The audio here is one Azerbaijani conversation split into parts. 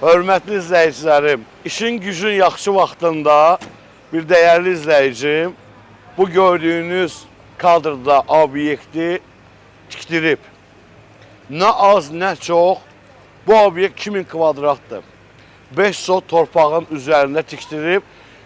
Hörmətli izləyicilərim, işin gücün yaxşı vaxtında bir dəyərli izləyicim bu gördüyünüz kadrda obyekti tikdirib. Nə az, nə çox bu obyekt 2000 kvadratdır. 5 sot torpağın üzərində tikdirib,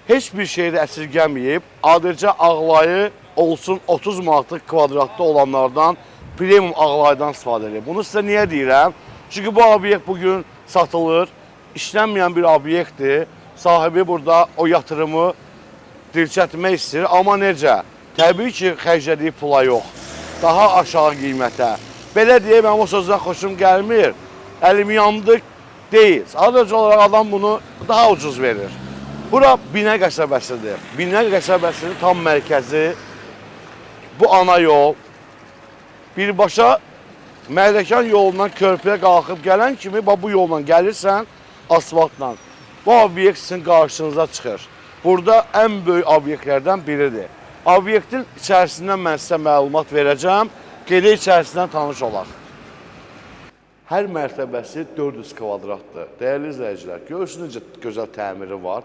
heç bir şeydə əsirgəməyib, adicə ağlayı olsun 30 manatlıq kvadratda olanlardan premium ağlaydan istifadə edir. Bunu sizə niyə deyirəm? Çünki bu obyekt bugün satılır, işlənməyən bir obyektdir. Sahibi burada o yatırımı dirçətmək istəyir, amma necə? Təbii ki, xərclədiyi pula yox, daha aşağı qiymətə. Belə deyək, mənim o sözdən xoşum gəlmir. Əlim yandı deyil. Sadəcə olaraq adam bunu daha ucuz verir. Bura Binə qəsəbəsidir. Binə qəsəbəsinin tam mərkəzi bu ana yol. Birbaşa Mərdəkan yolundan körpüyə qalxıb gələn kimi bax bu yolla gəlirsən asfaltla. Bu obyekt sizin qarşınıza çıxır. Burada ən böyük obyektlərdən biridir. Obyektin içərisindən mən sizə məlumat verəcəm. Gedək içərisindən tanış olaq. Hər mərtəbəsi 400 kvadratdır. Dəyərli izləyicilər, görürsünüz necə gözəl təmiri var.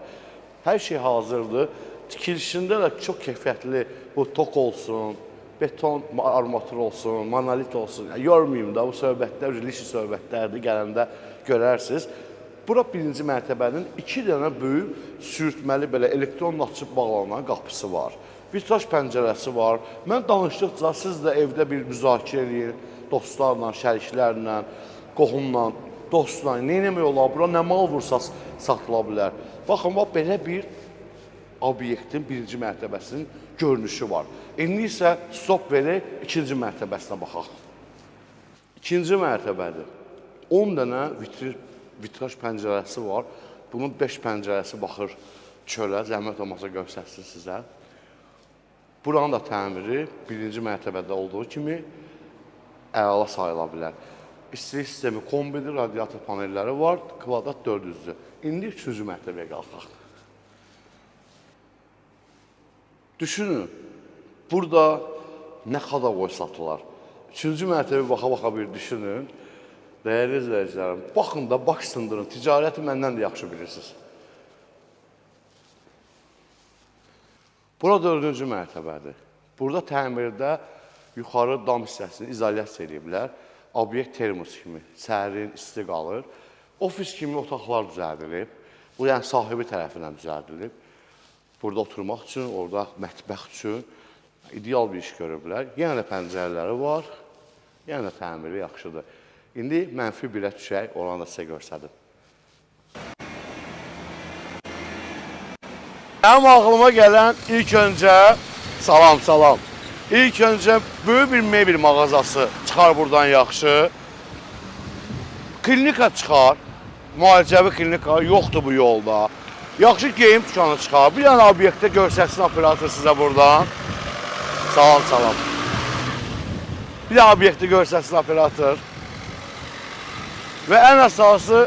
Hər şey hazırdır. Tikilişində də çox keyfiyyətli bu tok olsun, beton armatur olsun, monolit olsun. Yəni, yormayım da bu söhbətlər, lişi söhbətlərdir, gələndə görərsiniz. Bura birinci mərtəbənin iki dənə böyük sürtməli belə elektronla açıb bağlanan qapısı var. Vitraj pəncərəsi var. Mən danışdıqca siz də evdə bir müzakirə eləyin dostlarla, şəriklərlə, qohumla, dostla. Nə etmək olar? Bura nə mal vursaz satıla bilər. Baxın, bax belə bir obyektin birinci mərtəbəsinin görünüşü var. İndi isə stop verək, ikinci mərtəbəsinə baxaq. İkinci mərtəbədir. 10 dənə vitraj pəncərəsi var. Bunun 5 pəncərəsi baxır çölə, zəhmət olmasa göstərsin sizə. Buranın da təmiri birinci mərtəbədə olduğu kimi əla sayıla bilər. İstilik sistemi kombidir, radiator panelləri var, kvadrat 400-dür. İndi üçüncü mərtəbəyə qalxaq. Düşünün, burada nə xadavoy satılar. Üçüncü mərtəbəyə baxa-baxa bir düşünün. Dəyərli izləyicilərim, baxın da, baş sındırın. Ticarəti məndən də yaxşı bilirsiniz. Bura dördüncü mərtəbədir. Burada təmirdə yuxarı dam hissəsini izolyasiya ediblər. Obyekt termos kimi sərin, isti qalır. Ofis kimi otaqlar düzəldilib. Bu yəni sahibi tərəfindən düzəldilib. Burada oturmaq üçün, orada mətbəx üçün ideal bir iş görüblər. Yenə də pəncərələri var. Yenə də təmiri yaxşıdır. İndi mənfi birə düşək, oranı da sizə göstərdim. Mənim ağlıma gələn ilk öncə, salam salam. İlk öncə böyük bir mebel mağazası çıxar buradan yaxşı. Klinika çıxar. Müalicəvi klinika yoxdur bu yolda. Yaxşı geyim dükanı çıxar. Bir dənə obyektdə göstərsin operator sizə buradan. Salam salam. Bir dənə obyekti göstərsin operator. Və ən əsası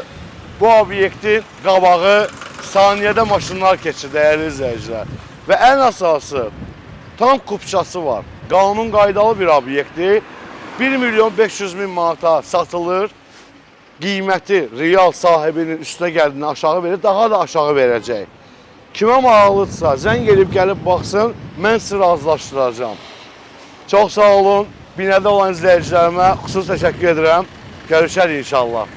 bu obyektin qabağı saniyədə maşınlar keçir dəyərli izləyicilər. Və ən əsası tam kupçası var. Qanun qaydalı bir obyektdir. 1 milyon 500 min manata satılır. Qiyməti real sahibinin üstünə gəldiyini aşağı verir, daha da aşağı verəcək. Kimə maraqlıdırsa zəng edib gəlib baxsın, mən sizi razılaşdıracağam. Çox sağ olun. Binədə olan izləyicilərimə xüsusi təşəkkür edirəm. Görüşərik inşallah.